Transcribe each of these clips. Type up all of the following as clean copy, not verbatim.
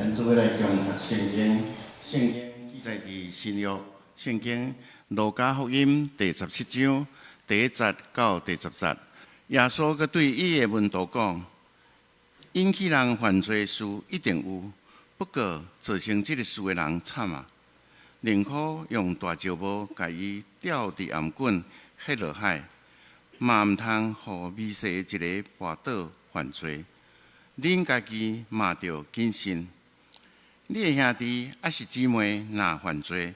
咱做伙來共讀聖經，聖經記載佇新約聖經路加福音第17章第1節到第10節。耶穌閣對伊的門徒講：引起人犯罪的事一定有，不過造成這个事的人慘啊！寧可用大石磨共伊吊佇頷頸，彼落海，嘛毋通予微細一个跋倒犯罪。恁家己嘛著謹慎。你的兄弟抑是姊妹若犯罪，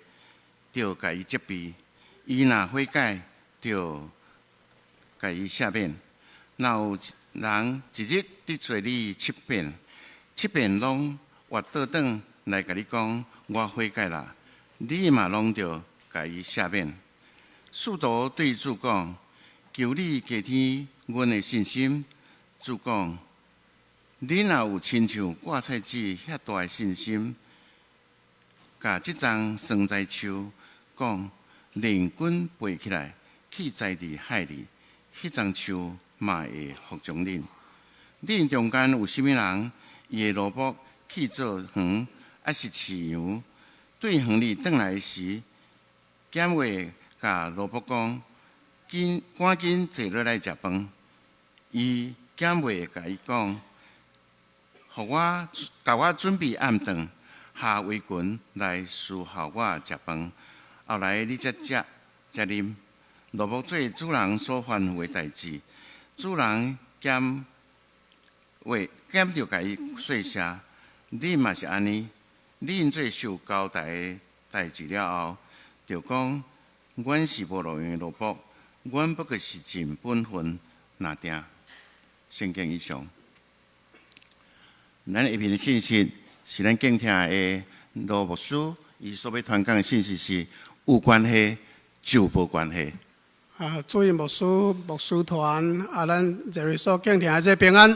著共伊責備；伊若悔改，著共伊赦免。若有人一日得罪你七遍，七遍攏越倒轉來共你講我悔改啦，你嘛攏著共伊赦免。使徒對主講：求你加添阮的信心。主講：恁若有親像芥菜籽遐大的信心，共這叢桑棑樹講連根拔起來，去栽佇海裡，彼叢樹嘛會服從恁。恁中間有啥物人，伊的奴僕去做園，抑是飼羊，對園裡轉來時，敢會共奴僕講：緊趕緊坐落來食飯？伊敢會共伊講：予我共我準備暗頓，下圍裙來侍候我食飯，後來你才食才啉。奴僕做主人所吩咐的代誌，主人敢會敢著共伊說謝？恁嘛是按呢，恁做受交代的代誌了後，著講：阮是無路用的奴僕，阮不過是盡本分爾定。聖經以上。咱下面的信息是咱敬聽的羅牧師，伊所欲傳講的信息是有關係就無關係。啊，主任牧師、牧師團，啊，咱這位所敬聽的這平安，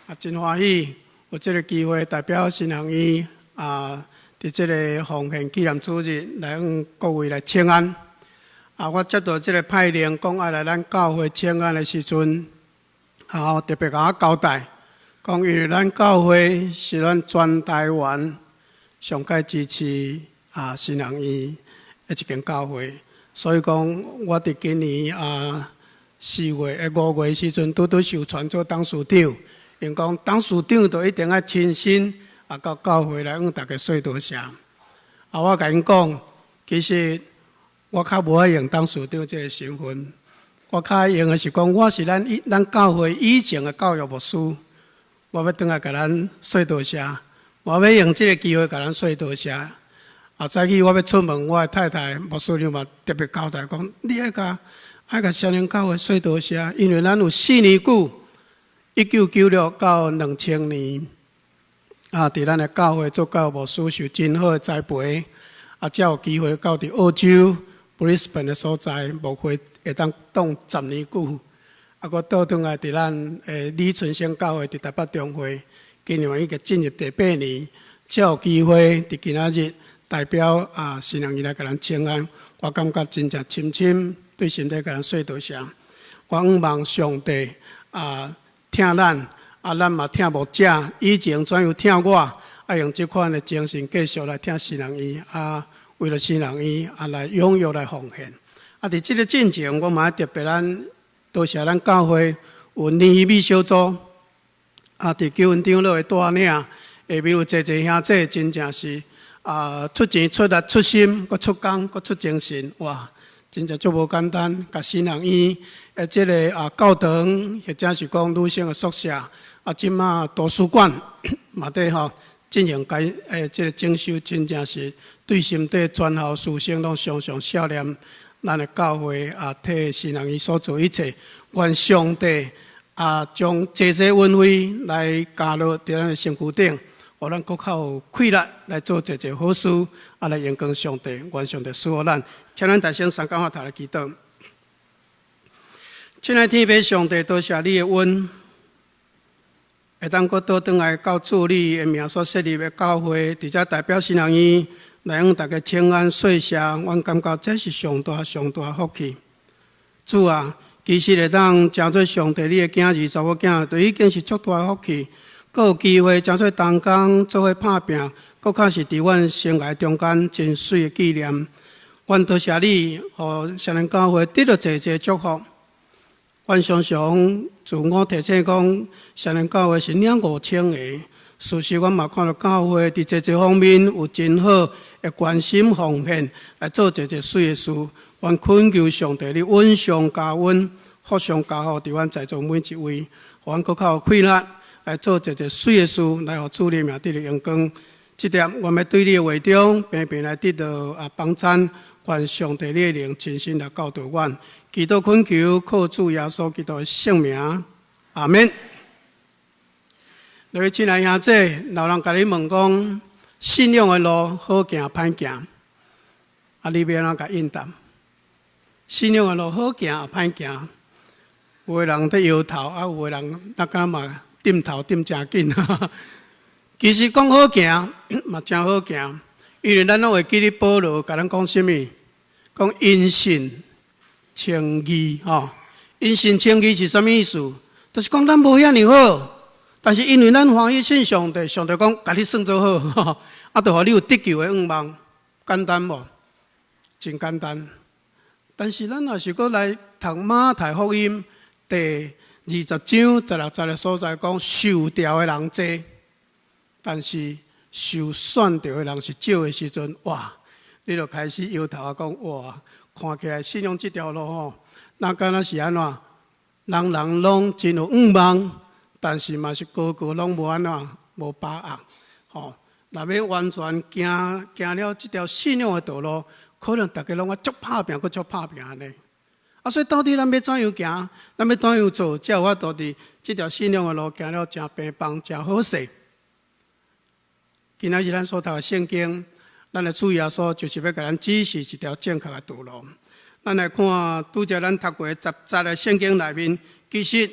啊，真歡喜有這个機會代表神學院啊，佇這个奉獻紀念主日來向各位來請安。啊，我接到這个派令，講愛來咱教會請安的時陣，啊，特別共我交代，講因為咱教會是咱全台灣上蓋支持啊神學院的一間教會，所以講我佇今年啊4月、5月時陣，拄拄受傳做董事長，𪜶講董事長就一定愛親身啊到教會來向大家說多謝。啊，我共𪜶講，其實我較無愛用董事長這个身份，我較愛用的是講我是咱教會以前的教育牧師。我欲轉來共咱說多謝，我欲用這个機會共咱說多謝。啊，早起我欲出門，我的太太牧師娘嘛特別交代講，你愛共雙靈教會說多謝，因為咱有4年久，1996到2000年，啊，佇咱的教會做教育牧師，受真好的栽培，啊，才有機會到佇澳洲布里斯本的所在牧會，會當當10年久。啊，閣倒轉來佇咱的李春生教會佇台北中會，今年已經進入第八年，才有機會佇今仔日代表啊神學院來共咱請安，我感覺真正深深對心底共咱說多謝。我向望上帝啊疼咱，啊咱嘛疼牧者，以前怎樣疼我，啊用這款的精神繼續來疼神學院，啊為了神學院啊來踴躍來奉獻。啊，佇這个進前，我嘛特別咱。多謝咱教會有尼希米小組，啊，佇救恩長老的帶領下面有濟濟兄弟，真正是啊出錢出力出心，閣出工，閣出精神，哇，真正足無簡單。共神學院的這个啊教堂，或者是講女生的宿舍，啊，這馬圖書館嘛佇吼進行改這个整修，真正是對心底全校師生攏常常想念。咱的教會啊，替神學院所做一切，願上帝啊，將濟濟恩惠來加落佇咱的身軀頂，予咱閣較有氣力來做濟濟好事，啊，來榮光上帝，願上帝賜福咱。請咱大聲三講話頭來祈禱。親愛天父上帝，多謝你的恩，會當閣倒轉來到主你的名所設立的教會，佇遮代表神學院來向大家請安說謝，阮感覺這是上大上大福氣。主啊，其實會當成做上帝你的囝兒、查某囝，就已經是足大的福氣。閣有機會誠做同工做伙拍拚，閣較是佇阮生涯中間真媠的紀念。阮多謝你，予雙連教會得著濟濟祝福。阮常常自我提醒講，雙連教會是領5000個。事實阮嘛看著教會佇濟濟方面有真好的關心奉獻，來做濟濟媠的事。阮懇求上帝，你恩上加恩，福上加福，佇阮在座每一位，予阮閣較有氣力來做濟濟媠的事，來予主的名得著榮光。這點，阮欲對你的話中，平平來得著啊幫贊，願上帝你的靈親身來教導阮。祈禱懇求，靠主耶穌基督的聖名，阿門。各位親愛兄弟，若有人共你問講，信仰的路好行歹行？啊，你欲按怎共應答？信仰的路好行歹行？有的人佇搖頭，啊，有的人那敢嘛點頭點誠緊。其實講好行嘛，誠好行，因為咱攏會記得保羅共咱講啥物？講因信稱義吼，因信稱義是啥物意思？就是講咱無遐爾好，但是因為咱歡喜信上帝，上帝講共你算做好，啊，就予你有得救的願望，簡單無？真簡單。但是咱若是閣來讀馬太福音第20章16節的所在，講受召的人濟，但是受選著的人是少的時陣，哇！你就開始搖頭啊，講哇，看起來信仰這條路吼，那敢若是按怎？人人攏真有願望，但是嘛是個個攏無按怎，無把握，吼。若欲完全行行了這條信仰的道路，可能逐家攏愛足拍拚，閣足拍拚按呢。啊，所以到底咱欲怎樣行？咱欲怎樣做，才有法度佇這條信仰的路行了誠平凡、誠好勢？今仔日咱所讀的聖經，咱的主耶穌就是欲共咱指示一條正確的道路。咱來看，拄才咱讀過10節的聖經內面，其實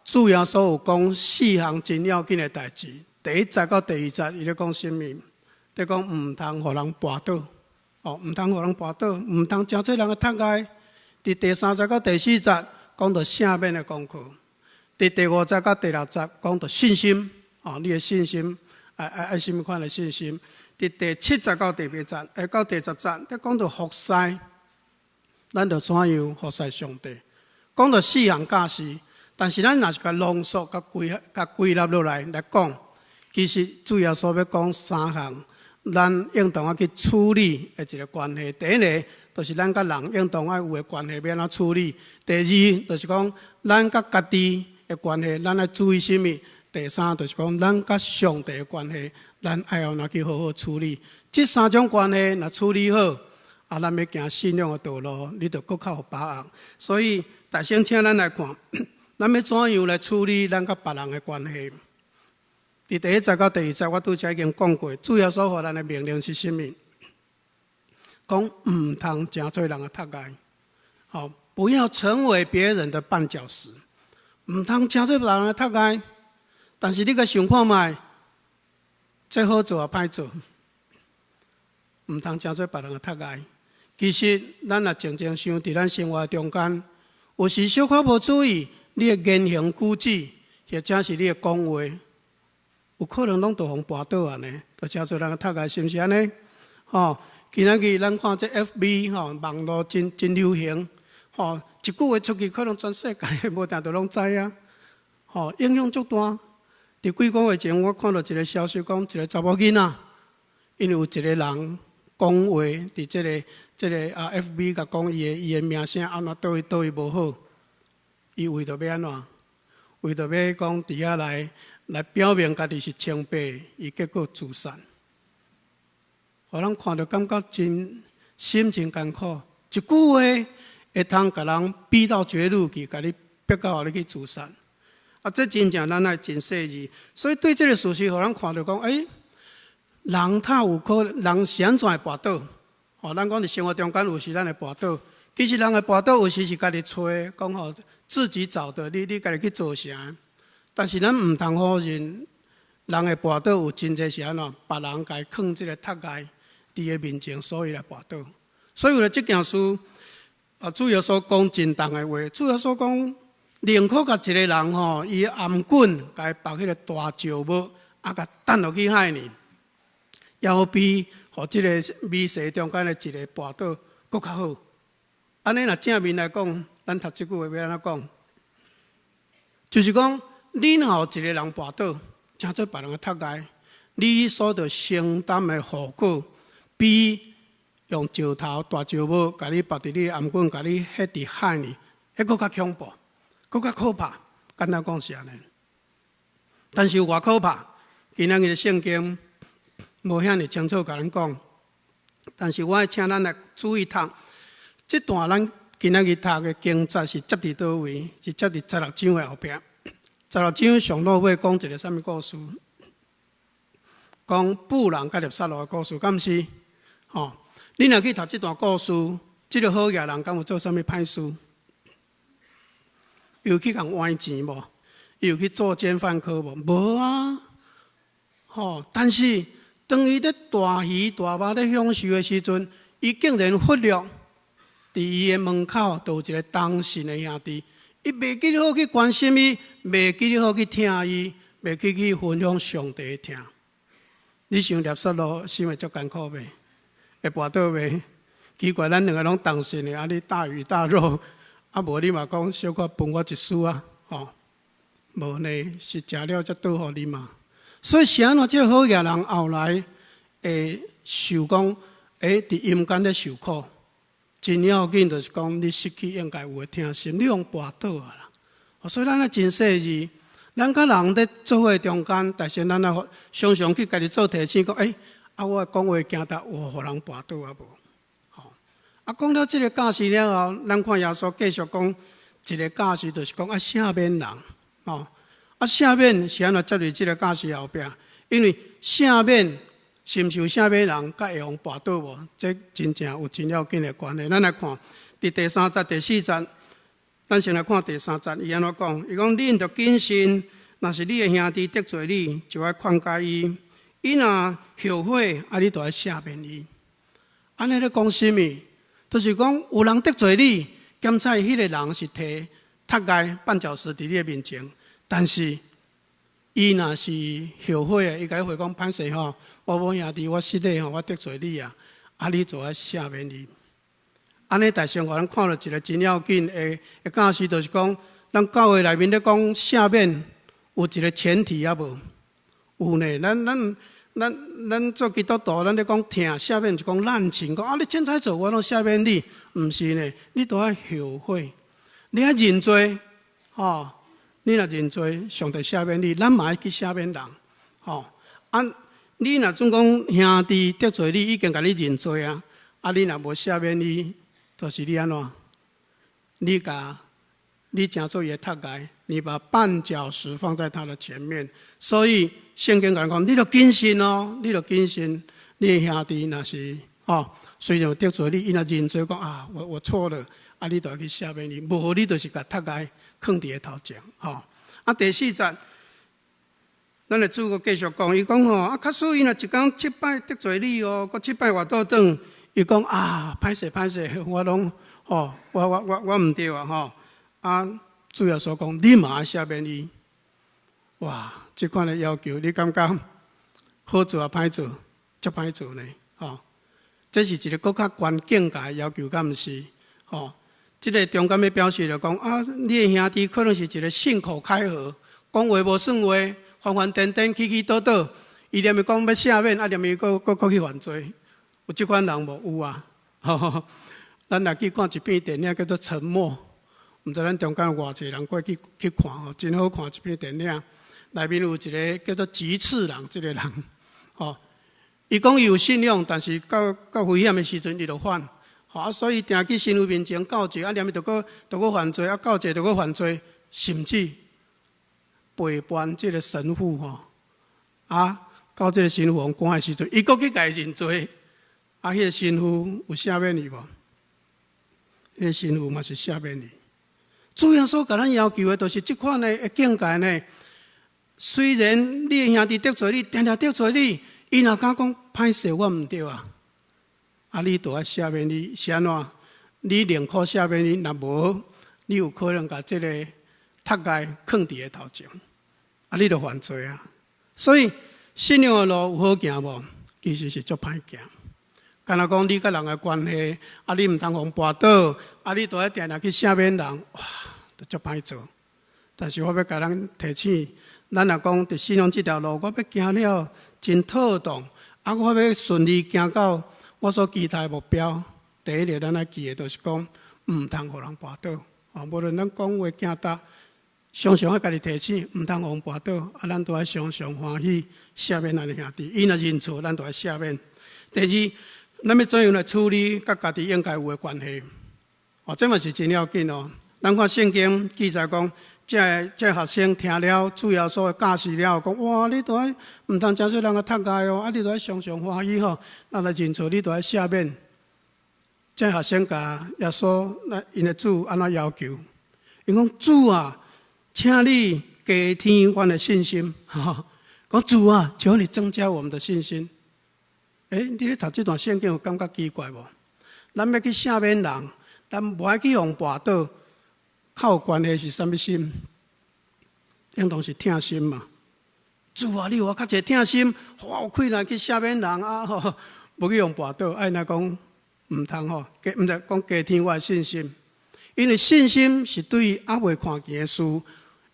主耶穌有講四項真要緊的代誌。第一節到第二節，伊咧講啥物？咧講毋通予人跋倒，哦，毋通予人跋倒，毋通成做人的窒礙。佇第三節到第四節講著赦免的功課。佇第五節到第六節講著信心，哦，你的信心，愛愛愛啥物款的信心？佇第七節到第八節，到第十節，咧講著服侍，咱著怎樣服侍上帝？講著四項教示，但是咱若是共濃縮、共歸、共歸納落來來講，其實主耶穌欲講三項，咱應當愛去處理的一個關係。第一个，就是咱佮人應當愛有的關係欲按怎處理；第二，就是講咱佮家己的關係，咱愛注意啥物；第三，就是講咱佮上帝的關係，咱愛按怎去好好處理。這三種關係若處理好，啊，咱欲行信仰的道路，你就閣較有把握。所以，大先請咱來看，咱欲怎樣來處理咱佮別人的關係？佇第一節到第二節，我拄才已經講過，主耶穌予咱的命令是啥物？講毋通成做人的窒礙，吼，不要成為別人的絆腳石，毋通成做別人的窒礙。但是你閣想看覓，這好做抑歹做？毋通成做別人的窒礙。其實，咱若靜靜想，佇咱生活中間，有時小可無注意，你的言行舉止，或者是你的講話，有可能攏著予人跋倒按呢，就成做人的窒礙，是毋是按呢？吼，今仔日咱看這 FB 吼，網路真真流行，吼，一句話出去，可能全世界無定著攏知影，吼，影響足大。佇幾個月前，我看著一個消息，講一個查某囡仔，因為有一個人講話，佇這個啊 FB 共講伊的名聲按怎佗位佗位無好，伊為著欲按怎？為著欲講佇遐來表明家己是清白，伊結果自殺，予人看著感覺真心情艱苦。一句話會通共人逼到絕路去，共你逼到予你去自殺。啊，這真正咱愛真細膩。所以對這個事實，予咱看著講，欸，人他有可能，人是按怎會跋倒？吼，咱講佇生活中間有時咱會跋倒，其實人會跋倒有時是家己揣，講吼自己找的，你家己去造成。但是咱毋通否認，人會跋倒有真濟是按怎，別人共伊囥這個窒礙佇伊面前，所以來跋倒。所以為著這件事，啊，主耶穌講真重的話，主耶穌講，寧可共一个人吼，伊頷頸共伊縛彼个大石帽，啊，共擲落去海裡，猶好比予這个美蛇中間的一个跋倒，閣較好。按呢若正面來講，咱讀這句話欲按怎講？就是講，你若予一個人跋倒，成做別人的踢礙，你所著承擔的後果，比用石頭大石帽共你縛佇你的頷頸，共你彼佇海裡，彼閣較恐怖，閣較可怕。簡單講是按呢。但是有偌可怕？今仔日的聖經無遐爾清楚共咱講，但是我愛請咱來注意讀。這段咱今仔日讀的經節是接佇佗位？是接佇十六章的後壁。十六章上落尾講一个啥物故事？講婦人佮拿撒勒的故事，敢毋是？吼，你若去讀這段故事，這个好額人敢有做啥物歹事？有去共崴錢無？有去作奸犯科無？無啊！吼！但是當伊咧大魚大肉咧享受的時陣，伊竟然忽略佇伊的門口，就有一个同信的兄弟，伊袂記得好去關心伊，袂記得好去疼伊，袂記去分享上帝的疼。你想拿撒勒心會足艱苦袂？會跋倒袂？奇怪，咱兩个攏同信的，啊，你大魚大肉，啊，無你嘛講小可分我一絲啊，吼，無呢，是食了才倒予你嘛。所以是按怎這个好額人後來會受講，佇陰間咧受苦，真要緊就是講你失去應該有的疼心，你予跋倒啊啦。所以咱愛真細膩，咱佮人咧做伙中間，但是咱愛常常去家己做提醒，講，啊，我講話行動有予人跋倒啊無？吼，啊，講了這个教示了後，咱看耶穌繼續講一个教示，就是講啊，赦免人，吼，啊，赦免是按怎接佇這个教示後壁？因為赦免是毋是有赦免人，佮會予跋倒無？這真正有真要緊的關係。咱來看，佇第三節、第四節，咱先來看第三節，伊按怎講？伊講：恁著謹慎，若是你的兄弟得罪你，就愛勸誡伊；伊若後悔，啊，你就愛赦免伊。按呢咧講啥物？就是講有人得罪你，檢查彼个人是提踢礙絆腳石佇你的面前，但是伊若是後悔的，伊共你回講歹勢吼，我某兄弟，我失禮吼，我得罪你啊，啊，你就愛赦免伊。按呢，大先予咱看著一个真要緊的教示，就是講，咱教會內面咧講赦免，有一个前提抑無？有呢，咱做基督徒，咱咧講疼赦免，就講濫情，講啊，你凊彩做，我攏赦免你，毋是呢？你都愛後悔，你愛認罪，吼！你若認罪，上帝赦免你，咱嘛愛去赦免人，吼！啊，你若總講兄弟得罪你，已經共你認罪啊，啊，你若無赦免伊，就是你按怎？你共你成做伊的踢礙，你把絆腳石放在他的前面，所以聖經共咱講，你著謹慎哦，你著謹慎，你的兄弟若是吼，雖然有得罪你，伊若認罪講啊，我錯了，啊，你著愛去赦免伊，無你就是共踢礙囥佇伊頭前，吼。啊，第四節，咱的主閣繼續講，伊講吼，啊，假使伊若一工七擺得罪你哦，閣七擺倚倒轉，伊講啊，歹勢歹勢，我攏吼，我毋對啊，吼。啊，主耶穌講，你嘛愛赦免伊。哇，這款的要求，你感覺好做抑歹做？足歹做呢，吼。這是一个閣較懸境界的要求，敢毋是？吼，這个中間欲表示就講啊，你的兄弟可能是一个信口開河，講話無算話，瘋瘋癲癲、起起倒倒，伊連伊講欲赦免，啊，連伊閣閣閣去犯罪，有這款人無？有啊。咱若去看一片電影叫做《沉默》，毋知咱中間有偌濟人過去去看吼，真好看一片電影。內面有一个叫做吉次郎這个人，吼，伊講伊有信仰，但是到到危險的時陣，伊就反，吼啊，所以定去神父面前告解，啊，連伊就閣犯罪，啊，告解就閣犯罪，甚至背叛這个神父吼，啊，到這个神父予關的時陣，伊閣去共伊認罪，啊，彼个神父有赦免伊無？彼个神父嘛是赦免伊。主耶穌共咱要求的，就是這款的境界呢。雖然你的兄弟得罪你，定定得罪你，伊若敢講歹勢，我毋對啊，啊，你就愛赦免伊，是按怎？你寧可赦免伊，若無，你有可能共這个踢礙囥佇伊頭前，啊，你就犯罪啊！所以信仰的路有好行無？其實是足歹行。敢若講你佮人的關係，啊，你毋通予人跋倒，啊，你都愛定定去赦免人，哇，都足歹做。但是我欲共咱提醒，咱若講佇信仰這條路，我欲行了真妥當，啊，我欲順利行到我所期待的目標。第一个，咱愛記的，就是講，毋通予人跋倒。啊，無論咱講話行踏，常常愛家己提醒，毋通予人跋倒。啊，咱都愛常常歡喜赦免咱的兄弟，伊若認錯，咱都愛赦免。第二，咱欲怎樣來處理佮家己應該有的關係？哦，這嘛是真要緊哦。咱看聖經記載講，這個學生聽了主耶穌的教示了後，講哇，你都愛毋通誠濟人共踢礙哦，啊，你都愛常常歡喜吼，咱來認錯，你都愛赦免。這個學生共耶穌那𪜶的主按怎要求？伊講主啊，請你加添阮的信心。講主啊，求你增加我們的信心。欸，你咧讀這段聖經有感覺奇怪無？咱欲去赦免人，咱無愛去予人跋倒，較有關係是啥物心？應當是疼心嘛。主啊，你予我較濟疼心，予我有氣力去赦免人啊！吼，無去予人跋倒，愛若講毋通吼，毋是講加添我的信心，因為信心是對猶未看見的事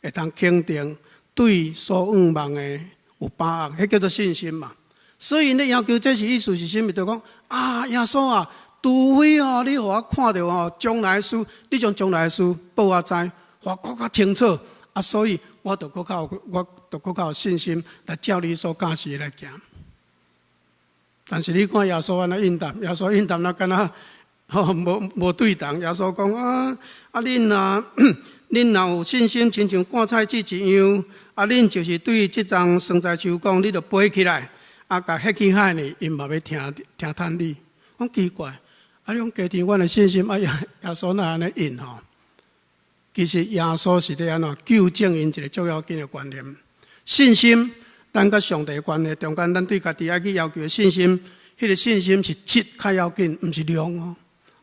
會當肯定，對所向望的有把握，彼叫做信心嘛。所以𪜶要求這是意思是啥物？就講啊，耶穌啊，除非吼，你予我看著吼將來的事，你將將來的事報我知，予我閣較清楚啊，所以我就閣較有，我就閣較有信心來照你所教示的來行。但是你看耶穌按怎應答？耶穌應答那敢若吼無無對同。耶穌講啊啊，恁若有信心，親像芥菜籽一樣，啊，恁就是對這叢桑棑樹講，你著拔起來，啊，共彼去海裡，𪜶嘛欲聽聽趁你。講奇怪，啊，你講加添阮的信心，啊，耶穌哪按呢應吼？其實耶穌是咧按怎糾正𪜶一個足要緊的觀念，信心，咱佮上帝的關係中間，咱對家己愛去要求的信心，彼個信心是質較要緊，毋是量哦。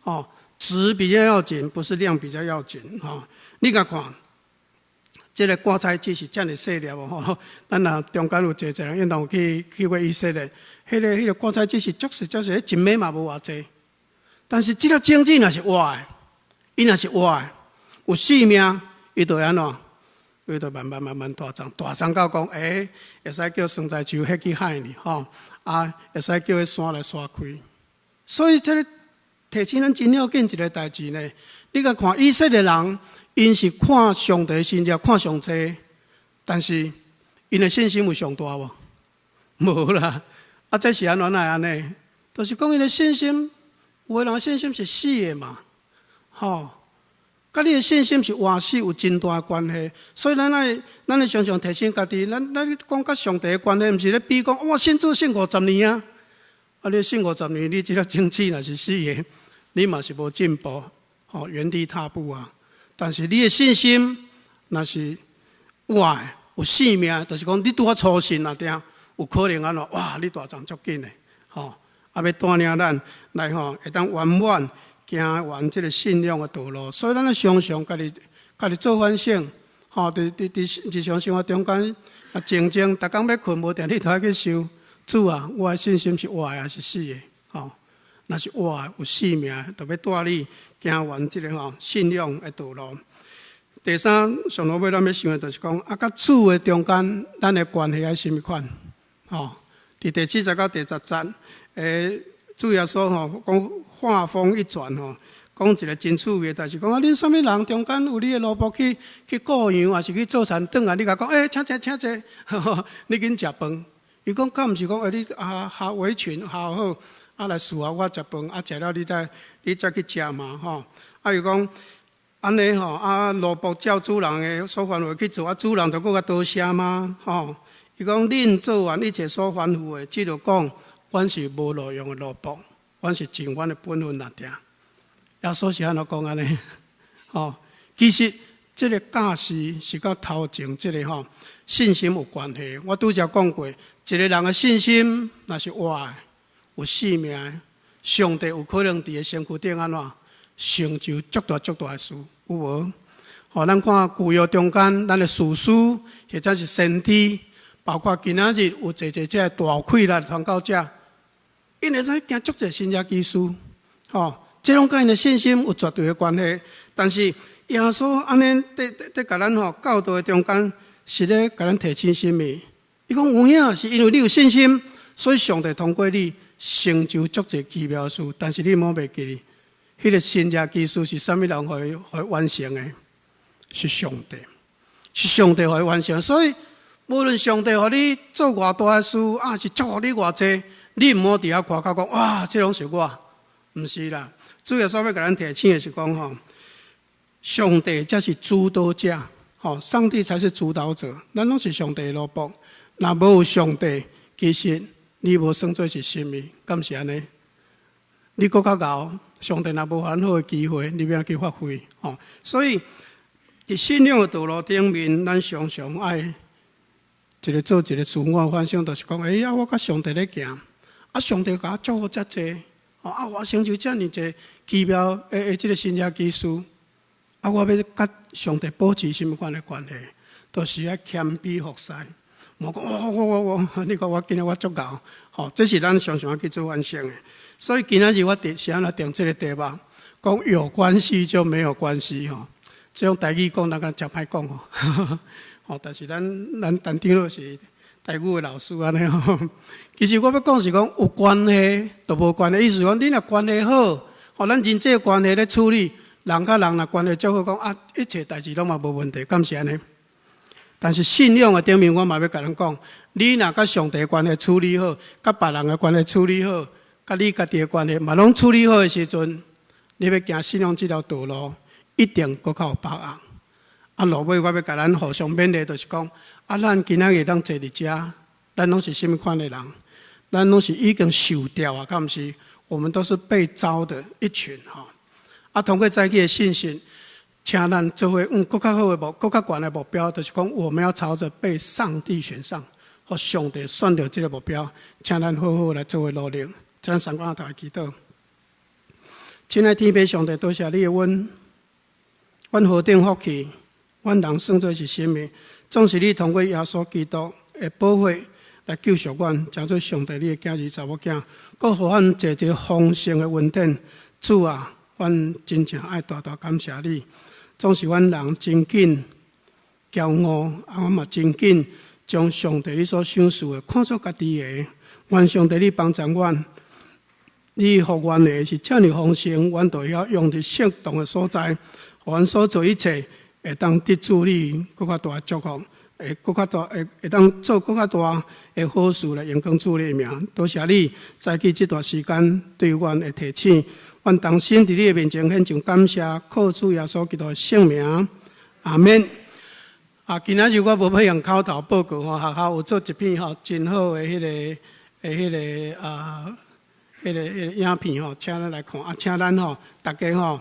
哦，質比較要緊，不是量比較要緊。吼，你共看，這個芥菜籽是遮爾細粒哦。吼，咱若中間有濟濟人應當有去過以色列，彼個芥菜籽是足細足細，一枚嘛無偌濟。但是這粒種子若是活的，伊若是活的，有生命，伊就會按怎？伊就慢慢慢慢大叢，大叢到講，欸，會使叫桑棑樹彼去海裡，吼，啊，會使叫彼山來徙開。所以這個提醒咱真要緊一個代誌呢。你共看以色列人，𪜶是看上帝神蹟看上濟，但是𪜶的信心有上大無？無啦。啊，這是按怎會按呢？就是講𪜶的信心，有的人信心是死的嘛，吼。佮你的信心是活死有真大關係，所以咱愛常常提醒家己，咱講佮上帝的關係，毋是咧比講，我信主信五十年啊，啊你信五十年，你這粒種子若是死的，你嘛是無進步，吼，原地踏步啊。但是你的信心若是活的，有生命，就是講你拄仔初信啊，定有可能按怎？哇，你大叢足緊的，吼，啊，欲帶領咱來吼，會當圓滿行完這個信仰的道路，所以咱愛常常家己做反省，吼，佇日常生活中間啊，靜靜，逐工欲睏無定，你都愛去想，主啊，我的信心是活的還是死的？吼，若是活的有生命，就欲帶你行完這個吼信仰的道路。第三，上落尾咱欲想的就是講，啊，佮主的中間，咱的關係愛啥物款？吼，佇第七節到第十節，主耶穌吼講話鋒一轉吼，講一個真趣味的代誌，講啊，恁啥物人中間有你的奴僕去顧羊，抑是去做田轉來，你共講，欸，請坐，請坐，你緊食飯。伊講，敢毋是講，欸，你啊下圍裙下好，啊來伺候我食飯，啊食了你再去食嘛，吼。啊伊講，按呢吼，啊奴僕照主人的所吩咐去做，啊主人就閣較多謝嗎？吼。伊講，恁做完一切所吩咐的，這就講，阮是無路用的奴僕，阮是盡阮的本分爾。耶穌是按怎講按呢？吼，其實這個教示是佮頭前這個吼信心有關係。我拄才講過，一個人的信心若是活的，有生命的，上帝有可能佇伊身軀頂按怎成就足大足大的事，有無？吼，咱看舊約中間，咱的士師或者是先知，包括今仔日有濟濟這個大氣力傳教者，𪜶會使行足濟神蹟奇事，吼，這攏佮𪜶的信心有絕對的關係。但是耶穌按呢佇佇佇共咱吼教導的中間，是咧共咱提醒啥物？伊講有影是因為你有信心，所以上帝通過你成就足濟奇妙事。但是你毋好袂記得，彼個神蹟奇事是啥物人予伊予伊完成的？是上帝，是上帝予伊完成。所以無論上帝予你做偌大的事，抑是祝福你偌濟，你毋好佇遐誇口講哇，這攏是我，毋是啦。主耶穌欲共咱提醒的是講吼，上帝才是主導者，吼，上帝才是主導者，咱攏是上帝的奴僕。若無有上帝，其實你無算做是啥物，敢是按呢？你閣較𠢕，上帝若無予咱好的機會，你欲按怎去發揮？吼，所以佇信仰的道路頂面，咱常常愛一个做一個自我反省，就是講，欸，啊，我佮上帝咧行，啊，上帝共我祝福遮濟，啊，我成就遮爾濟奇妙的的這个神蹟奇事，啊，我欲佮上帝保持啥物款的關係，都是愛謙卑服侍。莫講哦，我我我，你看我今仔我足𠢕，吼，這是咱常常愛去做反省的。所以今仔日我定是按怎定這个題目，講有關係就沒有關係吼。這種台語講，咱敢誠歹講吼。吼，但是咱咱陳長老是台語的老師按呢吼。其實我欲講是講有關係就無關係，意思講你若關係好，吼，咱人際關係咧處理，人佮人若關係足好，講啊，一切代誌攏嘛無問題，敢是按呢？但是信仰的頂面，我嘛欲共咱講，你若佮上帝關係處理好，佮別人的關係處理好，佮你家己的關係嘛攏處理好的時陣，你欲行信仰這條道路，一定閣較有把握。啊，落尾我欲共咱互相勉勵，就是講，啊，咱今仔日當坐佇遮，咱攏是啥物款的人？咱攏是已經受召啊，敢毋是？我們都是被召的一群吼。啊，通過早起的信息，請咱做伙往閣較好的目、閣較懸的目標，就是講我們要朝着被上帝選上，予上帝選著這個目標，請咱好好來做伙努力。請咱三個頭來祈禱。親愛天父上帝，多謝你的恩，阮何等福氣，阮人算做是啥物？總是你通過耶穌基督的寶血來救贖阮，成做上帝你的囝兒查某囝，閣予阮濟濟豐盛的恩典。主啊，阮真正愛大大感謝你。總是阮人真緊驕傲，啊，阮嘛真緊將上帝你所賞賜的看做家己的。願上帝你幫助阮，你予阮的是遮爾豐盛，阮就會曉用佇適當的所在，予阮所做一切會當得主你閣較大的祝福，會閣較大會會當做閣較大的好事來榮光主你的名。多謝你早起這段時間對阮的提醒，阮同心佇你的面前獻上感謝，靠主耶穌基督的聖名，阿們。啊，今仔日我無欲用口頭報告吼，學校有做一片吼真好的彼个的彼个啊，彼个彼个影片吼，請咱來看啊，請咱吼逐家吼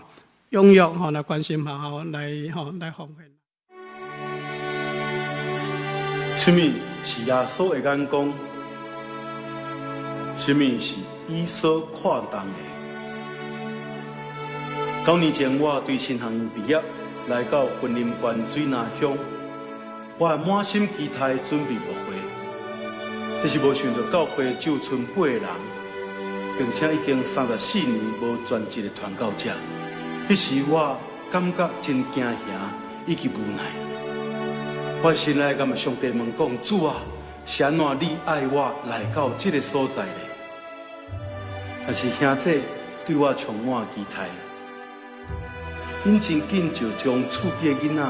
踴躍吼來關心學校，來吼來奉獻。啥物是耶穌的眼光？啥物是伊所看重的？9年前，我對神學院畢業，來到雲林縣水林鄉，我滿心期待準備牧會，這是無想著教會只有賰八個人，並且已經34年無全職的傳教者。彼時我感覺真驚嚇以及無奈。我心內共上帝問講：主啊，是按怎你愛我來到這个所在呢？但是兄姐對我充滿期待，𪜶真緊就將厝邊的囡仔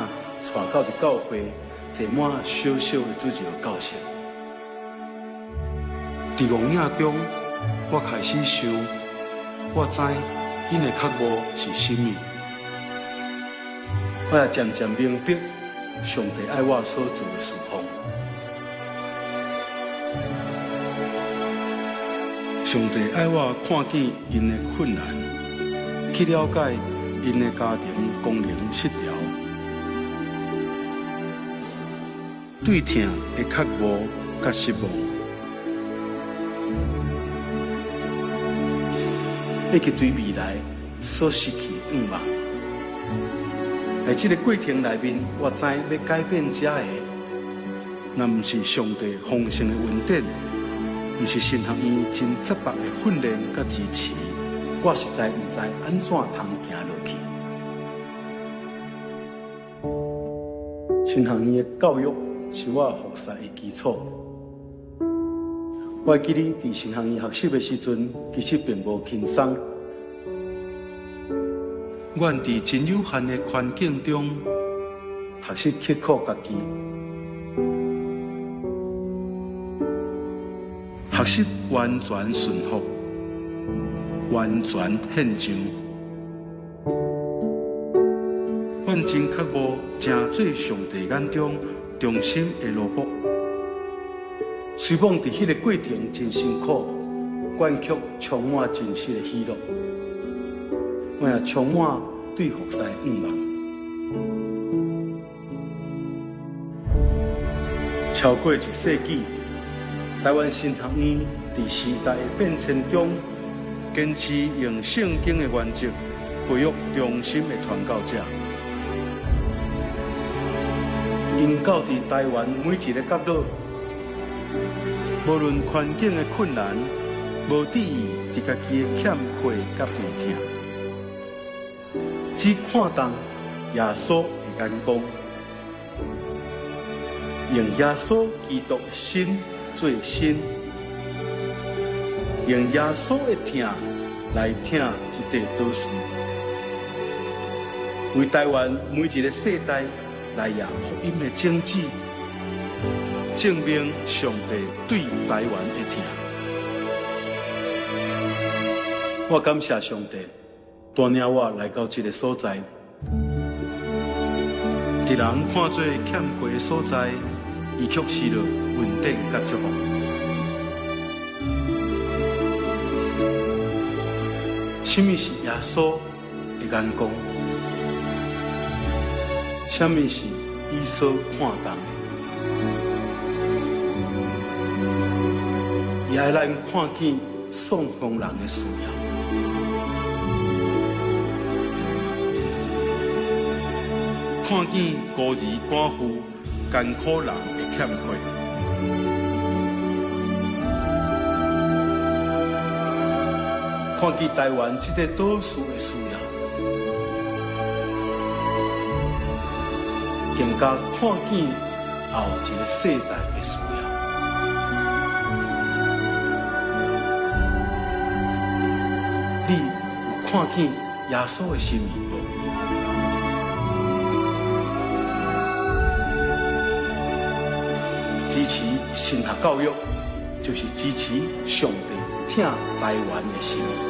帶到佇教會，坐滿小小的主日學教室。佇戇影中，我開始想，我知𪜶的渴慕是啥物，我也漸漸明白上帝愛我所做的事奉。上帝愛我看見𪜶的困難，去了解𪜶的家庭功能失調，對疼的渴慕佮失望，以及對未來所失去的願望。佇這个過程內面，我知欲改變遮的，若毋是上帝豐盛的恩典，毋是神學院真扎實的訓練佮支持，我實在毋知按怎通行落去。神學院的教育是我服侍的基礎。我會記得佇神學院學習的時陣，其實並無輕鬆。阮佇真有限的環境中學習刻苦家己，學習完全順服，完全獻上。阮真渴慕成做上帝眼中忠心的奴僕。雖罔佇彼个過程真辛苦，阮卻充滿真實的喜樂。我也充滿對服侍的向望。超過一世紀，台灣神學院佇時代的變遷中，堅持用聖經的原則，培育忠心的傳教者。𪜶到佇台灣每一个角落，無論環境的困難，無止於佇家己的欠缺佮病痛，只看重耶穌的眼光，用耶穌基督的心做心，用耶穌的疼來疼這塊島嶼，為台灣每一个世代來掖福音的種子，證明上帝對台灣的疼。我感謝上帝帶領我來到這个所在，佇人看做欠缺的所在，伊卻是著恩典佮祝福。啥物是耶穌的眼光？啥物是伊所看重的？伊愛咱看見喪風人的需要，看見孤兒寡婦、艱苦人的欠缺，看見台灣這个島嶼的需要，更加看見後一个世代的需要。你有看見耶穌的心意無？支持神學教育，就是支持上帝疼台灣的心意。